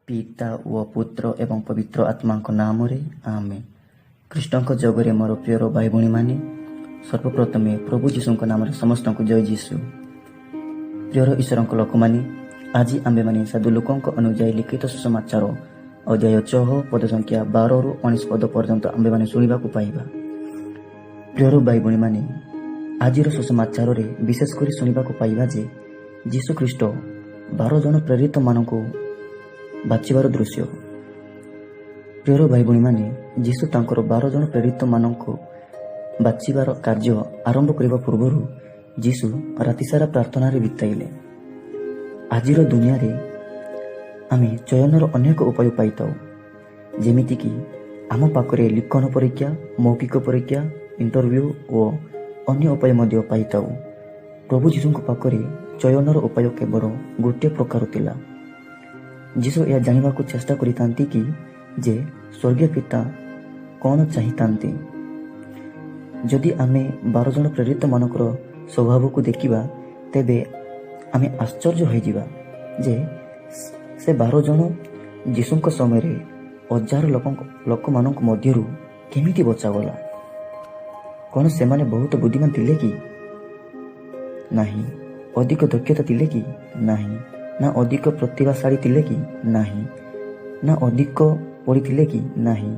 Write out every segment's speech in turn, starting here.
ପିତା ଓ ପୁତ୍ର ଏବଂ ପବିତ୍ର ଆତ୍ମାଙ୍କ ନାମରେ ଆମେନ୍। ଖ୍ରୀଷ୍ଟଙ୍କ ଯୋଗରେ ମୋର ପ୍ରିୟର ଭାଇ ଭଉଣୀମାନେ, ସର୍ବପ୍ରଥମେ ପ୍ରଭୁ ଯୀଶୁଙ୍କ ନାମରେ ସମସ୍ତଙ୍କୁ ଜୟ ଯୀଶୁ। ପ୍ରିୟର ଈଶ୍ୱରଙ୍କ ଲୋକମାନେ, ଆଜି ଆମ୍ଭେମାନେ ସାଧୁ ଲୂକଙ୍କ ଅନୁଯାୟୀ ଲିଖିତ ସୁସମାଚାର ଅଧ୍ୟାୟ 6, ପଦ ସଂଖ୍ୟା 12ରୁ 19 ପଦ ପର୍ଯ୍ୟନ୍ତ ଆମ୍ଭେମାନେ ଶୁଣିବାକୁ ପାଇବା। ପ୍ରିୟର ଭାଇ ଭଉଣୀମାନେ, ଆଜିର ସୁସମାଚାରରେ ବିଶେଷ କରି ଶୁଣିବାକୁ ପାଇବା ଯେ ଯୀଶୁ ଖ୍ରୀଷ୍ଟ 12 ଜଣ ପ୍ରେରିତମାନଙ୍କୁ ବାଛିବାର ଦୃଶ୍ୟ। ପ୍ରିୟର ଭାଇ ଭଉଣୀମାନେ, ଯୀଶୁ ତାଙ୍କର 12 ଜଣ ପ୍ରେରିତମାନଙ୍କୁ ବାଛିବାର କାର୍ଯ୍ୟ ଆରମ୍ଭ କରିବା ପୂର୍ବରୁ ଯୀଶୁ ରାତିସାରା ପ୍ରାର୍ଥନାରେ ବିତାଇଲେ। ଆଜିର ଦୁନିଆରେ ଆମେ ଚୟନର ଅନେକ ଉପାୟ ପାଇଥାଉ, ଯେମିତିକି ଆମ ପାଖରେ ଲିଖନ ପରୀକ୍ଷା, ମୌଖିକ ପରୀକ୍ଷା, ଇଣ୍ଟରଭ୍ୟୁ ଓ ଅନ୍ୟ ଉପାୟ ମଧ୍ୟ ପାଇଥାଉ। ପ୍ରଭୁ ଯୀଶୁଙ୍କ ପାଖରେ ଚୟନର ଉପାୟ କେବଳ ଗୋଟିଏ ପ୍ରକାର ଥିଲା। ଯୀଶୁ ଏହା ଜାଣିବାକୁ ଚେଷ୍ଟା କରିଥାନ୍ତି କି ଯେ ସ୍ୱର୍ଗୀୟ ପିତା କ'ଣ ଚାହିଁଥାନ୍ତି। ଯଦି ଆମେ 12 ଜଣ ପ୍ରେରିତମାନଙ୍କର ସ୍ୱଭାବକୁ ଦେଖିବା, ତେବେ ଆମେ ଆଶ୍ଚର୍ଯ୍ୟ ହୋଇଯିବା ଯେ ସେ 12 ଜଣ ଯୀଶୁଙ୍କ ସମୟରେ ହଜାର ଲୋକମାନଙ୍କ ମଧ୍ୟରୁ କେମିତି ବଚାଗଲା? କ'ଣ ସେମାନେ ବହୁତ ବୁଦ୍ଧିମାନ ଥିଲେ କି? ନାହିଁ। ଅଧିକ ଦକ୍ଷତା ଥିଲେ କି? ନାହିଁ। ନା ଅଧିକ ପ୍ରତିଭାଶାଳୀ ଥିଲେ କି? ନାହିଁ। ନା ଅଧିକ ପଢ଼ିଥିଲେ କି? ନାହିଁ।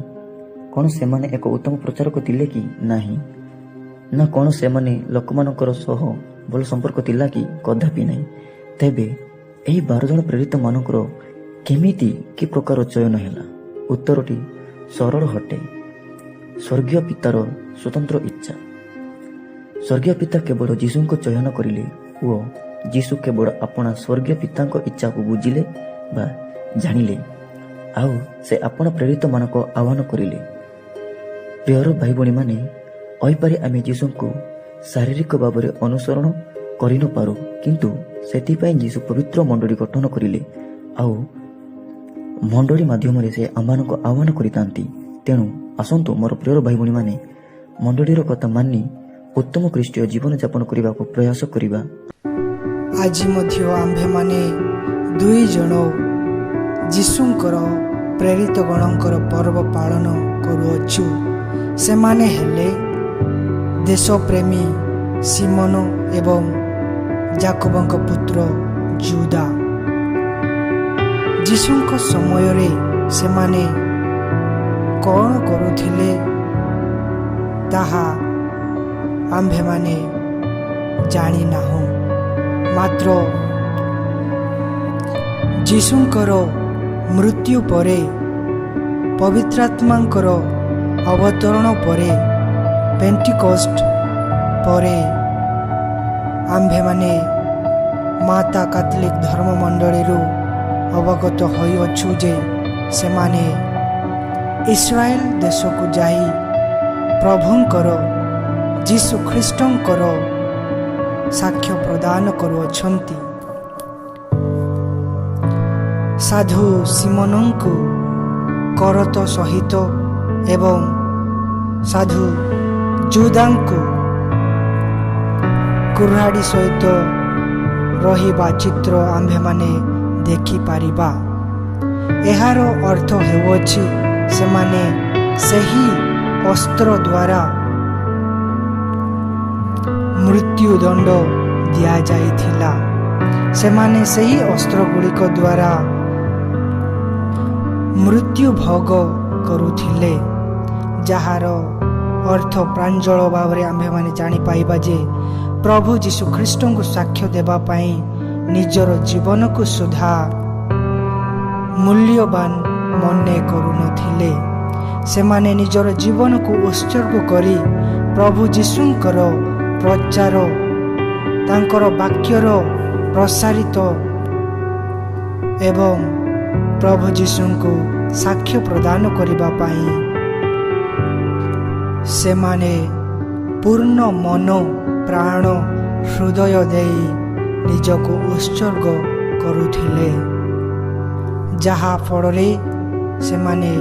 କ'ଣ ସେମାନେ ଏକ ଉତ୍ତମ ପ୍ରଚାରକ ଥିଲେ କି? ନାହିଁ। ନା କ'ଣ ସେମାନେ ଲୋକମାନଙ୍କର ସହ ଭଲ ସମ୍ପର୍କ ଥିଲା କି? କଦାପି ନାହିଁ। ତେବେ ଏହି 12 ଜଣ ପ୍ରେରିତମାନଙ୍କର କେମିତି କି ପ୍ରକାର ଚୟନ ହେଲା? ଉତ୍ତରଟି ସରଳ ଅଟେ, ସ୍ୱର୍ଗୀୟ ପିତାର ସ୍ୱତନ୍ତ୍ର ଇଚ୍ଛା। ସ୍ୱର୍ଗୀୟ ପିତା କେବଳ ଯୀଶୁଙ୍କୁ ଚୟନ କରିଲେ ଓ ଯୀଶୁ କେବଳ ଆପଣା ସ୍ୱର୍ଗୀୟ ପିତାଙ୍କ ଇଚ୍ଛାକୁ ବୁଝିଲେ ବା ଜାଣିଲେ ଆଉ ସେ ଆପଣା ପ୍ରେରିତମାନଙ୍କୁ ଆହ୍ୱାନ କରିଲେ। ପ୍ରିୟର ଭାଇ ଭଉଣୀମାନେ, ହୋଇପାରେ ଆମେ ଯୀଶୁଙ୍କୁ ଶାରୀରିକ ଭାବରେ ଅନୁସରଣ କରିନପାରୁ, କିନ୍ତୁ ସେଥିପାଇଁ ଯୀଶୁ ପବିତ୍ର ମଣ୍ଡଳୀ ଗଠନ କରିଲେ ଆଉ ମଣ୍ଡଳୀ ମାଧ୍ୟମରେ ସେ ଆମମାନଙ୍କୁ ଆହ୍ୱାନ କରିଥାନ୍ତି। ତେଣୁ ଆସନ୍ତୁ ମୋର ପ୍ରିୟର ଭାଇ ଭଉଣୀମାନେ, ମଣ୍ଡଳୀର କଥା ମାନି ଉତ୍ତମ ଖ୍ରୀଷ୍ଟୀୟ ଜୀବନଯାପନ କରିବାକୁ ପ୍ରୟାସ କରିବା। ଆଜି ମଧ୍ୟ ଆମ୍ଭେମାନେ ଦୁଇ ଜଣ ଯୀଶୁଙ୍କର ପ୍ରେରିତ ଗଣଙ୍କର ପର୍ବ ପାଳନ କରୁଅଛୁ। ସେମାନେ ହେଲେ ଦେଶପ୍ରେମୀ ସିମନ ଏବଂ ଜାକବଙ୍କ ପୁତ୍ର ଜୁଦା। ଯୀଶୁଙ୍କ ସମୟରେ ସେମାନେ କ'ଣ କରୁଥିଲେ, ତାହା ଆମ୍ଭେମାନେ ଜାଣିନାହୁଁ। ମାତ୍ର ଯୀଶୁଙ୍କର ମୃତ୍ୟୁ ପରେ, ପବିତ୍ରାତ୍ମାଙ୍କର ଅବତରଣ ପରେ, ପେଣ୍ଟିକୋଷ୍ଟ ପରେ ଆମ୍ଭେମାନେ ମାତା କାଥଲିକ ଧର୍ମମଣ୍ଡଳୀରୁ ଅବଗତ ହୋଇଅଛୁ ଯେ ସେମାନେ ଇସ୍ରାଏଲ ଦେଶକୁ ଯାଇ ପ୍ରଭୁଙ୍କର ଯୀଶୁ ଖ୍ରୀଷ୍ଟଙ୍କର ସାକ୍ଷ୍ୟ ପ୍ରଦାନ କରୁଅଛନ୍ତି। ସାଧୁ ସିମନଙ୍କୁ କରତ ସହିତ ଏବଂ ସାଧୁ ଜୁଦାଙ୍କୁ କୁରାଢ଼ି ସହିତ ରହିବା ଚିତ୍ର ଆମ୍ଭେମାନେ ଦେଖିପାରିବା। ଏହାର ଅର୍ଥ ହେଉଅଛି, ସେମାନେ ସେହି ଅସ୍ତ୍ର ଦ୍ୱାରା ମୃତ୍ୟୁଦଣ୍ଡ ଦିଆଯାଇଥିଲା। ସେମାନେ ସେହି ଅସ୍ତ୍ର ଗୁଡ଼ିକ ଦ୍ୱାରା ମୃତ୍ୟୁ ଭୋଗ କରୁଥିଲେ, ଯାହାର ଅର୍ଥ ପ୍ରାଞ୍ଜଳ ଭାବରେ ଆମ୍ଭେମାନେ ଜାଣିପାରିବା ଯେ ପ୍ରଭୁ ଯୀଶୁ ଖ୍ରୀଷ୍ଟଙ୍କୁ ସାକ୍ଷ୍ୟ ଦେବା ପାଇଁ ନିଜର ଜୀବନକୁ ସୁଦ୍ଧା ମୂଲ୍ୟବାନ ମନେ କରୁନଥିଲେ। ସେମାନେ ନିଜର ଜୀବନକୁ ଉତ୍ସର୍ଗ କରି ପ୍ରଭୁ ଯୀଶୁଙ୍କର ପ୍ରଚାର, ତାଙ୍କର ବାକ୍ୟର ପ୍ରସାରିତ ଏବଂ ପ୍ରଭୁ ଯୀଶୁଙ୍କୁ ସାକ୍ଷ୍ୟ ପ୍ରଦାନ କରିବା ପାଇଁ ସେମାନେ ପୂର୍ଣ୍ଣ ମନ, ପ୍ରାଣ, ହୃଦୟ ଦେଇ ନିଜକୁ ଉତ୍ସର୍ଗ କରୁଥିଲେ, ଯାହା ଫଳରେ ସେମାନେ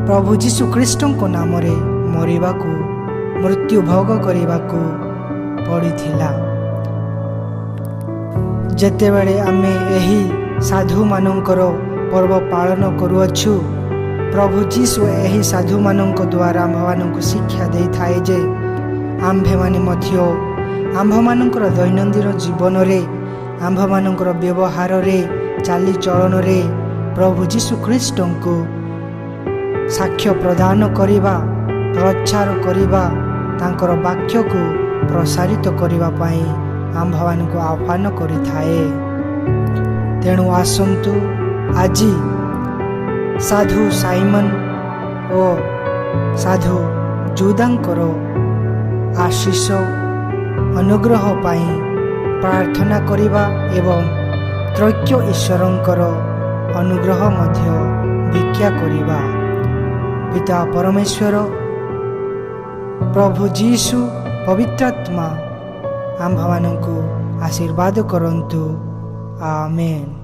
ପ୍ରଭୁ ଯୀଶୁ ଖ୍ରୀଷ୍ଟଙ୍କ ନାମରେ ମରିବାକୁ, ମୃତ୍ୟୁ ଭୋଗ କରିବାକୁ ପଡ଼ିଥିଲା। ଯେତେବେଳେ ଆମେ ଏହି ସାଧୁମାନଙ୍କର ପର୍ବ ପାଳନ କରୁଅଛୁ, ପ୍ରଭୁ ଯୀଶୁ ଏହି ସାଧୁମାନଙ୍କ ଦ୍ୱାରା ଆମ୍ଭମାନଙ୍କୁ ଶିକ୍ଷା ଦେଇଥାଏ ଯେ ଆମ୍ଭେମାନେ ମଧ୍ୟ ଆମ୍ଭମାନଙ୍କର ଦୈନନ୍ଦିନ ଜୀବନରେ, ଆମ୍ଭମାନଙ୍କର ବ୍ୟବହାରରେ, ଚାଲିଚଳନରେ ପ୍ରଭୁ ଯୀଶୁ ଖ୍ରୀଷ୍ଟଙ୍କୁ ସାକ୍ଷ୍ୟ ପ୍ରଦାନ କରିବା, ପ୍ରଚାର କରିବା, ତାଙ୍କର ବାକ୍ୟକୁ ପ୍ରସାରିତ କରିବା ପାଇଁ ଆମ୍ଭମାନଙ୍କୁ ଆହ୍ୱାନ କରିଥାଏ। ତେଣୁ ଆସନ୍ତୁ, ଆଜି ସାଧୁ ସାଇମନ ଓ ସାଧୁ ଜୁଦାଙ୍କର ଆଶିଷ ଅନୁଗ୍ରହ ପାଇଁ ପ୍ରାର୍ଥନା କରିବା ଏବଂ ତ୍ରୈକ୍ୟ ଈଶ୍ୱରଙ୍କର ଅନୁଗ୍ରହ ମଧ୍ୟ ଭିକ୍ଷା କରିବା। ପିତା ପରମେଶ୍ୱର, ପ୍ରଭୁ ଯୀଶୁ, ପବିତ୍ରାତ୍ମା ଆମ୍ଭମାନଙ୍କୁ ଆଶୀର୍ବାଦ କରନ୍ତୁ। ଆମେନ୍।